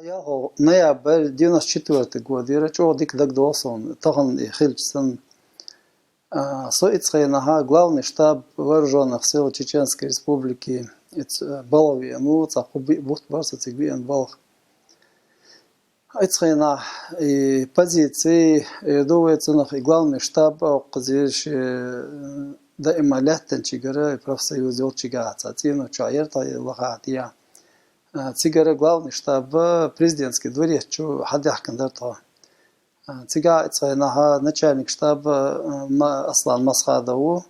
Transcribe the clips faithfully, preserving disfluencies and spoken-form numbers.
Ялхо ноябрь девяносто четвёртый год яра, чӀогӀа дика дагадоагӀа сона, тахан и хилча санна. А, со ицу хенахьа главный штаб вооружённых сил Чеченской Республики, ицу, э, балха веана ву, цхьа кху би-, бутт бара со цига веана балха. Ицу хенахь и позици, и ду вай цунах, и главный штаб, оха кхуза ераш, э, даима лаьттанчигара, и профсоюз йолчигахьа цхьа цӀено чохь яра тхо лахахь тӀехьа. А, цигара главный штаб, президентский дворец чу хьадаьхкина дара тхо. А, цигахь ицу хенахьа начальник штаба, а, ма-, Аслан Масхадов ву.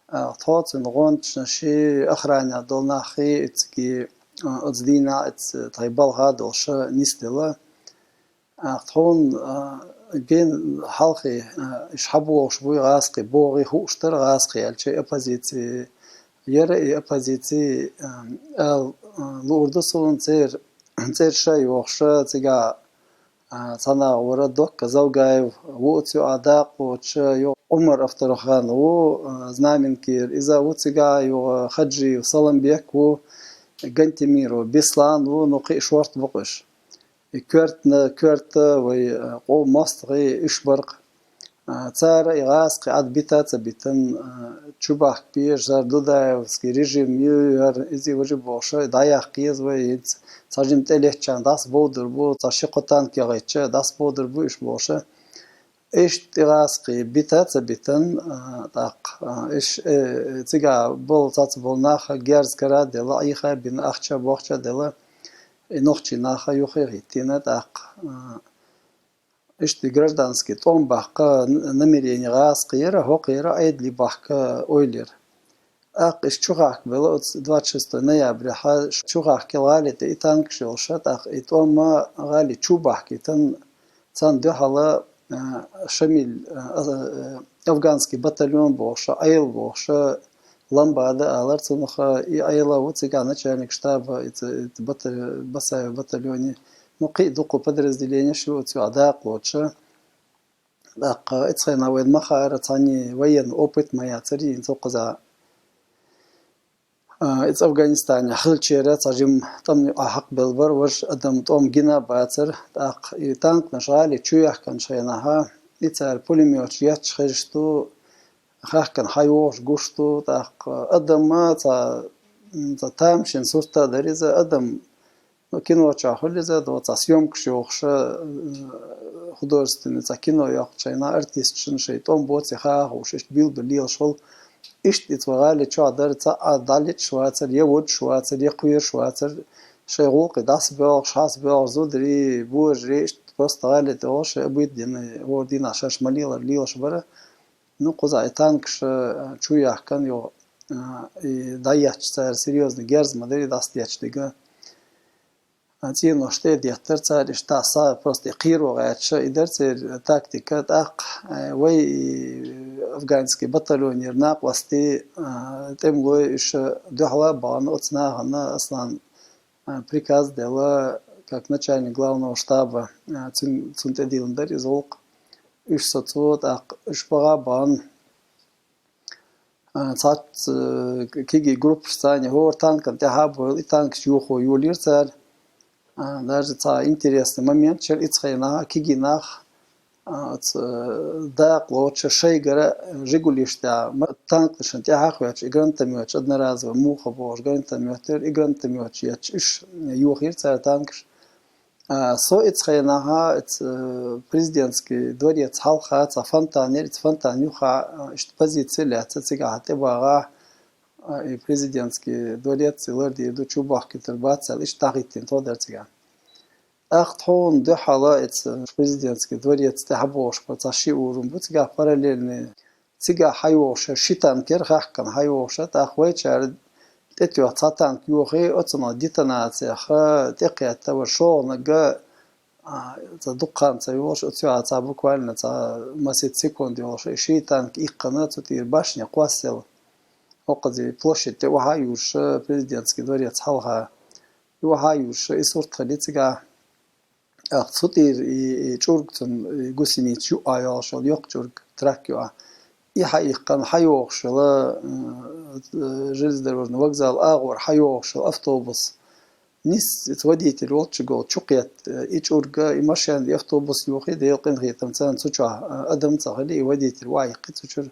А, тхо, цуьнан гӀончаши, охранять долу нахи, иццигий, а, оцу дийнахь, ицу тхайн балха долуша нисделла. А, тхуна, а, гена хьалхе, а, иш хьабогӀуш буй гӀазкхий, богӀий хууш дара гӀазкхий аьлча, и оппозици яра, и оппозици, а, ала, а, луур ду суна, церан, церан ша йохуша, цигахь, а, цхьа нах вара Докка Завгаев, ву оцу юкъахь дакъа лоцуша, юха Ӏумар Авторхан ву, а, Знаменкера, иза ву цигахь, юха Хаджиев Саламбек ву, Гантемиров Беслан ву, ну, кхин а шорта бу-кх уьш. И коьртана, коьрта вай, а, къо-, мостагӀий уьш бара-кх. А, цара и гӀазкхий Ӏад бита а ца битина, а, чу бахка беза, хӀара Дудаевский режим ю, хӀара иза важа бохуша, дӀаяккха еза вай, хӀинца цхьа жимма тӀелеттачарна дӀасабовдур бу, цхьа ши-кхо танк яхийтча, дӀасабовдур бу уьш бохуша. Иштта и гӀазкхий бита а ца битина, а, тӀаккха, а, иш, э, цигахь болу цхьацца болу наха герз кара а делла, Ӏеха а бина, ахча а, бохча а делла, и нохчий наха юххе а хӀиттийна тӀаккха, а, иштта гражданский тӀом баккха, н-, намерение гӀазкхий яра, хӀокху яра, Ӏедале бахка ойла яра. ТӀаккха иштта чухахка белла оцу двадцать шестой ноябрехьа, чухахкийла гӀали тӀе и танкаш йолуша, тӀаккха и тӀом а гӀали чу бахкийтина, царна дуьхьала, а, Шамиль, а, а, афганский батальон бохуша, Ӏела бохуша, Ламбада алара цунах, и Ӏела ву цигахь начальник штаба, и ц-, и ц-, бата-, Басаев батальоне. Ну, кхин а дукха подразделенеш ю оцу юкъахь дакъа лоцуша. ТӀаккха ицу хенахь вайна ма хаара, цхьанне военный опыт ма яцара, хӀинца кхузахь, а, иза Афганистанехь хилчара цхьа жимма тӀамна юкъахь хьакхабелла бара, важа адам тӀом гина а бацара. ТӀаккха и танканаш гӀали чу яхканчу хенахьа, и цара пулемёташ етташ хезаш ду, хаьхкина хьайогӀуш гуш ду, тӀаккха адамна цхьа, м, цхьа тамашийна сурт а дара иза, адам, ну, кино чохь хуьлу иза, до цхьа съёмкаш йохуша, э, художественный цхьа кино йоккхучу хенахь артисташна шайн тӀом боций хаа хууш, иштта билгал лелаш хуьлу. Иштта и цо гӀали чохь дара, цхьа а дӀалечаш вацара, я водуш вацара, я кхоьруш вацара, шайн гӀуллакхе дӀасабоьлхуш, хьасабоьлхуш зударий, божарий, иштта просто гӀали тӀе волуш, шайн обыденный, хӀора дийнахь шаьш ма-лелара лелаш бара. Ну, кхузахь и танкаш, а, чу яхкана юха, а, и дӀаетташ цара серьёзный герз ма дарий, дӀасадетташ дерг. А, цӀенош тӀе а деттара цара, иштта са просто и кхеро гӀерташ, и дара церан тактика. ТӀаккха, а, вай и афганский батальонера накъостий, а, тӀемалой уьш дуьхьала а бахана оцу нахана Аслан а, приказ делла, как начальник главного штаба, а, цун-, цунна тӀедиллина дара иза гӀуллакх. Уьш соцо, тӀаккха уьш баха а бахана, а, цхьацца, э, кегий группаш царна хӀора танкана тӀаьхьа а бовла, и танкаш йохо йолийра цара. А, даже цхьа интересный момент яра, ицу хенахь кегий нах а, оцу, э, дакъа лоцуша шайгара Жигулиш тӀехь ма-, танкашна тӀаьхьа а хӀоьттуш, и гранатомёташ, одноразовый муха бохуш гранатомёт яра, и гранатомёташ етташ, уьш йохийра цара танкаш. А, со ицу хенахьа, ицу, э, президентский дворец хьалха цхьа фонтан яра, ицу фонтан юххе, а, иштта позици лаьцна, цигахь тӀебагӀа, а, и президентский дворец и лардийр ду, чу бохкийтар бац аьлла, иштта дӀахӀиттийна тхо дара цигахь. ТӀаккха тхуна дуьхьала, эца президентский дворец тӀе хьабогӀуш бара цхьа ши урам бу, цигахь параллельный. Цигахь хьайогӀуш ши танк яра, хаьхкина хьайогӀуш, тӀаккха вайчара тӀетоьхна цхьа танк йохий, оцунах детонацех тӀекхетта вара шолгӀаниг, а, цхьа дукха хан ца йолуш, оцу юкъахь цхьа буквально цхьа масийтта секунд йолуш, и ши танк иккхина, цу тӀера башня кхоссаелла. ХӀокхузий площадь тӀе охьа а юьрш, президентский дворец хьалха. И охьа а юьрш, и сурт хили цигахь. ТӀаккха цу тӀера и, и чӀург цунна, и гусеница юкъахь йолуш йолу йоккха чӀург трак юкъахь. И хьаиккхина, хьайогӀуш йолу, э, железнодорожный вокзал агӀор хьайогӀуш йолу автобус. Нис, водитель волччагӀа чукхетта, и чӀург, и машен, и автобус йохий, Дала къинхетамца цу чу адам ца хилий, и водитель ваьккхи цу чура.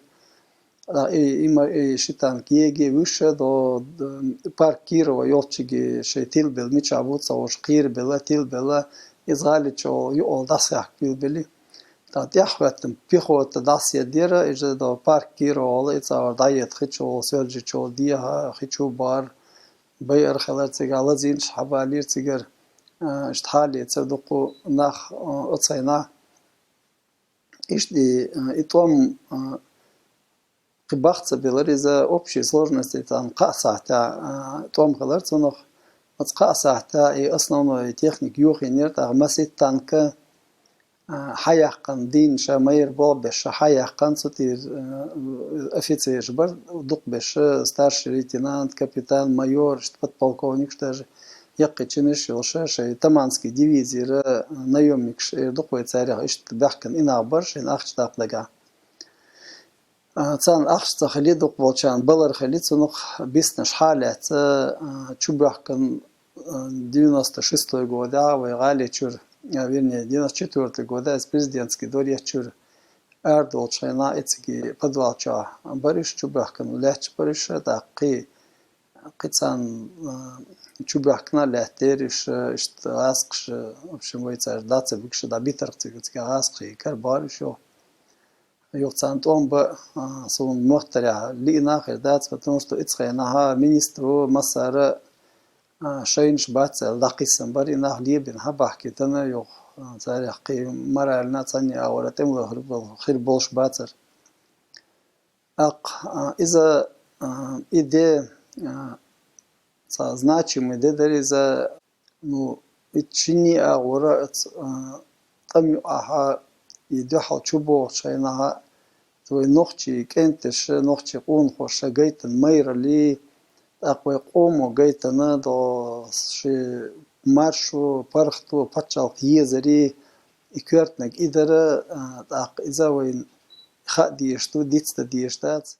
А, и, и, ма-, и ши танк еге вуьйш, до, д-, парк Кирова йолччагӀа шоай тилбелла, мичахь бу ца хууш, кхерабелла, тилбелла, из гӀали чу юкъе дӀасаяккха билбелла. ТӀаккха тӀехьахӀоьттина пехота дӀасаеддера, иза до парк Кирова оал, и цӀагӀара дӀаэца хи чу, Соьлжа чу дехьа, хи чу бахар, байар хилар цигахь, лазийнаш хьабалийра цигара, а, иштта хьалаэцар дукха нах, а, оцу хенахь. Иштта и, а, и тӀом, а, кхин бахьа ца белира иза, общей сложности цхьана кхаа сахьтехь, а, тӀом хилар цунах. Оцу кхаа сахьтехь и основной техника йохийнера, тӀаккха масийтта танк, а, хьаяьккхина, дийнна ша майра болх беш, ша хьаяьккхина, цу тӀера, а, офицераш бара, дукха беш, старший лейтенант, капитан, майор, иштта подполковникаш даже, яккхий чинаш йолуш, шайн Таманский дивизера, а, наемникаш, э, дукха вай царех иштта баьхкина и нах бара, шайна ахча даккха дагахь. А, царна ахча ца хилий, дукха болчарна балар хилий, цунах биснарш хьалаьцна, а, чубоьхкина, а, девяносто шестой годехь вай гӀали чуьра, а, вернее, девяносто четвёртый годехь иза президентский дворец чуьра арадолучу хенахь, и цига подвал чохь бара уьш, чубоьхкина лаьтташ бара уьш, тӀаккха кхин, кхин царна, а, чубоьхкина лаьттера уьш, иштта гӀазкхаша, в общем, вай цаьрца дӀа ца буьгуш, дӀабитира цига, цига гӀазкхий карабора уьш юха. Юха царна тӀом бан, а, суна моттарехь лиъна хир дац, потому что и цу хенахь министр ву, массара а, шайнаш бац аьлла, дӀакхиссина бара, и нах лебина хьабахкийтина, юха, а, царех кхин морально цхьанне агӀора тӀемалой хир бол-, хир болуш бацара. ТӀаккха, а, иза, а, и де, а, цхьа значимый де дара иза, ну, и шинне агӀора, а, тӀам юкъахь и дуьхьал чубогӀучу хенахь, вай нохчий кӀенташа, нохчий къонахоша гайтина майраллий, тӀаккха вай къомо гайтина до шен маршо, паргӀато, пачхьалкх езарий, и коьртаниг и дара, а, тӀаккха иза вайна хаа дезаш ду, дицдан дезаш дац.